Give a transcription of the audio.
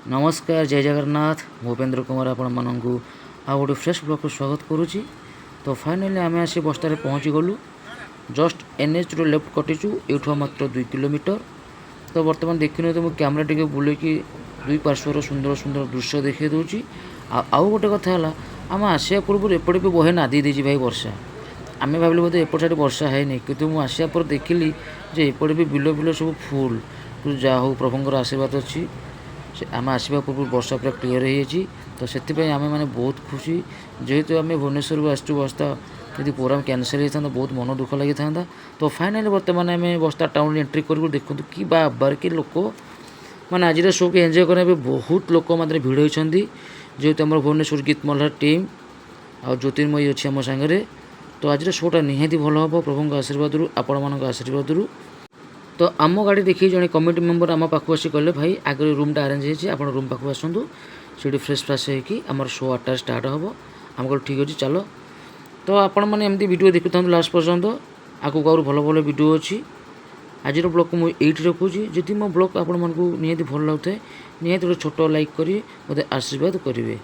ନମସ୍କାର, ଜୟ ଜଗନ୍ନାଥ। ମୁଁ ଉପେନ୍ଦ୍ର କୁମାର ଆପଣମାନଙ୍କୁ ଆଉ ଗୋଟେ ଫ୍ରେଶ୍ ବ୍ଲଗ୍କୁ ସ୍ୱାଗତ କରୁଛି। ତ ଫାଇନାଲି ଆମେ ଆସି ବସ୍ତାରେ ପହଞ୍ଚିଗଲୁ। ଜଷ୍ଟ ଏନ୍ଏଚ୍ରୁ ଲେଫ୍ଟ କଟିଛୁ, ଏଇଠୁ ମାତ୍ର 2 କିଲୋମିଟର। ତ ବର୍ତ୍ତମାନ ଦେଖିନିଅନ୍ତୁ, ମୁଁ କ୍ୟାମେରା ଟିକେ ବୁଲେଇକି ଦୁଇ ପାର୍ଶ୍ୱର ସୁନ୍ଦର ସୁନ୍ଦର ଦୃଶ୍ୟ ଦେଖାଇ ଦେଉଛି। ଆଉ ଗୋଟେ କଥା ହେଲା, ଆମେ ଆସିବା ପୂର୍ବରୁ ଏପଟେ ବି ବହେ ନାଦି ଦେଇଛି ଭାଇ ବର୍ଷା। ଆମେ ଭାବିଲୁ ବୋଧେ ଏପଟ ସାଇଡ଼୍ ବର୍ଷା ହେଇନି, କିନ୍ତୁ ମୁଁ ଆସିବା ପରେ ଦେଖିଲି ଯେ ଏପଟେ ବି ବିଲ ଫିଲ ସବୁ ଫୁଲ୍। କିନ୍ତୁ ଯାହା ହଉ, ପ୍ରଭୁଙ୍କର ଆଶୀର୍ବାଦ ଅଛି, ସେ ଆମେ ଆସିବା ପୂର୍ବରୁ ବର୍ଷା ପୁରା କ୍ଲିଅର୍ ହେଇଯାଇଛି। ତ ସେଥିପାଇଁ ଆମେମାନେ ବହୁତ ଖୁସି। ଯେହେତୁ ଆମେ ଭୁବନେଶ୍ୱରରୁ ଆସିଛୁ ବସ୍ତା, ଯଦି ପ୍ରୋଗ୍ରାମ୍ କ୍ୟାନସେଲ୍ ହେଇଥାନ୍ତା, ବହୁତ ମନ ଦୁଃଖ ଲାଗିଥାନ୍ତା। ତ ଫାଇନାଲି ବର୍ତ୍ତମାନ ଆମେ ବସ୍ତା ଟାଉନରେ ଏଣ୍ଟ୍ରି କରିବୁ। ଦେଖନ୍ତୁ କି ବାବାର କି ଲୋକ! ମାନେ ଆଜିର ଶୋକୁ ଏନ୍ଜୟ କରିବା ପାଇଁ ବହୁତ ଲୋକ ମାତ୍ରାରେ ଭିଡ଼ ହେଇଛନ୍ତି। ଯେହେତୁ ଆମର ଭୁବନେଶ୍ୱର ଗୀତ ମହ୍ଲାର ଟିମ୍ ଆଉ ଜ୍ୟୋତିର୍ମୟୀ ଅଛି ଆମ ସାଙ୍ଗରେ, ତ ଆଜିର ଶୋଟା ନିହାତି ଭଲ ହେବ ପ୍ରଭୁଙ୍କ ଆଶୀର୍ବାଦରୁ, ଆପଣମାନଙ୍କ ଆଶୀର୍ବାଦରୁ। ତ ଆମ ଗାଡ଼ି ଦେଖିକି ଜଣେ କମିଟି ମେମ୍ବର ଆମ ପାଖକୁ ଆସି କହିଲେ, "ଭାଇ, ଆଗରେ ରୁମ୍ଟା ଆରେଞ୍ଜ ହେଇଛି, ଆପଣ ରୁମ୍ ପାଖକୁ ଆସନ୍ତୁ। ସେଇଠି ଫ୍ରେଶ୍ ଫ୍ରାସ୍ ହେଇକି ଆମର ଶୋ 8ଟାରେ ଷ୍ଟାର୍ଟ ହେବ।" ଆମେ କହିଲୁ, "ଠିକ୍ ଅଛି, ଚାଲ।" ତ ଆପଣମାନେ ଏମିତି ଭିଡ଼ିଓ ଦେଖୁଥାନ୍ତୁ ଲାଷ୍ଟ ପର୍ଯ୍ୟନ୍ତ। ଆଗକୁ ଆହୁରି ଭଲ ଭଲ ଭିଡ଼ିଓ ଅଛି। ଆଜିର ବ୍ଲଗ୍କୁ ମୁଁ ଏଇଠି ରଖୁଛି। ଯଦି ମୋ ବ୍ଲଗ୍ ଆପଣମାନଙ୍କୁ ନିହାତି ଭଲ ଲାଗୁଥାଏ, ନିହାତି ଗୋଟେ ଛୋଟ ଲାଇକ୍ କରି ମୋତେ ଆଶୀର୍ବାଦ କରିବେ।